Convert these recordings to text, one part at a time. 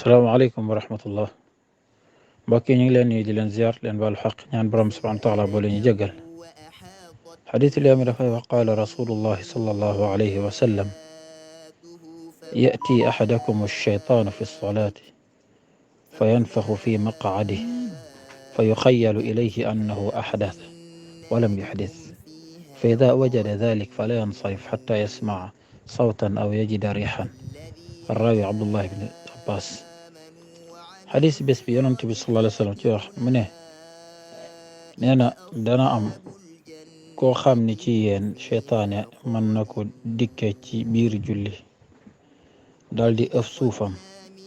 salaamaaleykum wa rahmatullah mbokk yi ñu ngi leen nuyu di leen ziar leen baalu xaq ñaan borom subhanahu wa taala boo leen ñu jéggal xadiisul yawmi dafay wax qaala rasulullahi sallallahu alayhi wa sallam ya'ti axadakum ash-shaytaanu fi as-salaati fa yanfaxu fi maq'adihi fa yuxayyalu ilayhi annahu axdasa wa lam yuxdis fa idaa wajada daalika fala yansarif xatta yasmaca sawtan aw yajida riixan arraawi Abdullah ibn Abbas. xadis bés bi yonent bi sallallahu alayhi wa sallam ci wax mu ne nee na dana am koo xam ne ci yéen cheytaane mën na ko dikke ci biir julli daal di ëf suufam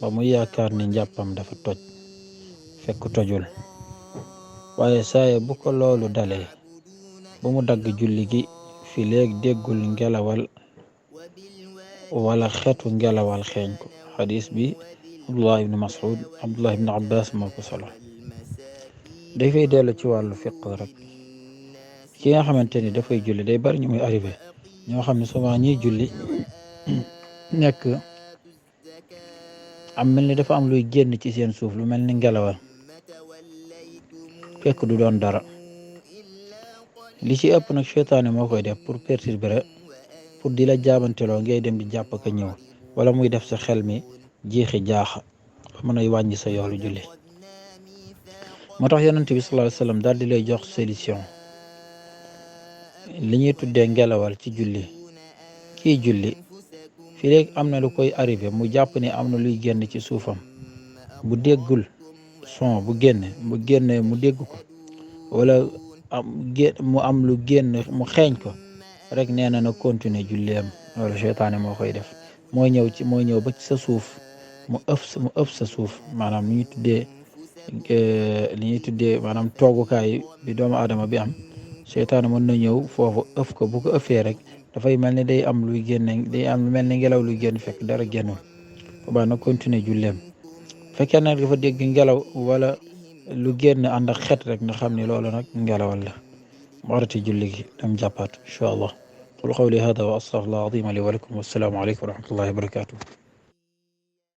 ba mu yaakaar ni njàppam dafa toj fekk tojul waaye saaye bu ko loolu dalee ba mu dagg julli gi fi léegi déggul ngelawal wala xeetu ngelawal xeeñ ko. xadis bi Abdullah ibn Mas'ud Abdullah ibn Abbas moo ko solo. dafay dellu ci wàllu fiq rek ki nga xamante ni dafay julli day bari ñu muy arrivé ñoo xam ne souvent ñiy julli nekk am mel ni dafa am luy génn ci seen suuf lu mel ni ngelawal fekk du doon dara. li ci ëpp nag seytaane moo koy def pour perturber pour di la jaabanteloo ngay dem di jàpp ka ñëw wala muy def sa xel mi jeexi jaaxa mën a wàññi sa yoolu julli. moo tax yonent bi sallallahu alayhi wa sallam daal di lay jox solution li ñuy tuddee ngelawal ci julli. kii julli fii léegi am na lu koy arrivé mu jàpp ne am na luy génn ci suufam bu déggul son bu génne mu dégg ko wala mu am lu génn mu xeeñ ko rek nee na continuer julleem. loolu seytaane moo koy def mooy ñëw ba ci sa suuf mu ëf sa suuf maanaam li ñuy tuddee maanaam toogukaay bi doomu aadama bi am seytaane mën na ñëw foofu ëf ko bu ko ëffee rek dafay mel ni day am luy génne day am lu mel ni ngelaw luy génn fekk dara génnul boobaa na continuer julleem. fekkee nag dafa dégg ngelaw wala lu génn ànd ak xet rek nga xam ne loolu nag ngelawal la mu arati julli gi dem jàppaat incha allah. qul qawli hada wa astaghfirullah al-azim li wa lakum wassalaamu aleykum wa rahmatullahi wa barakatuh.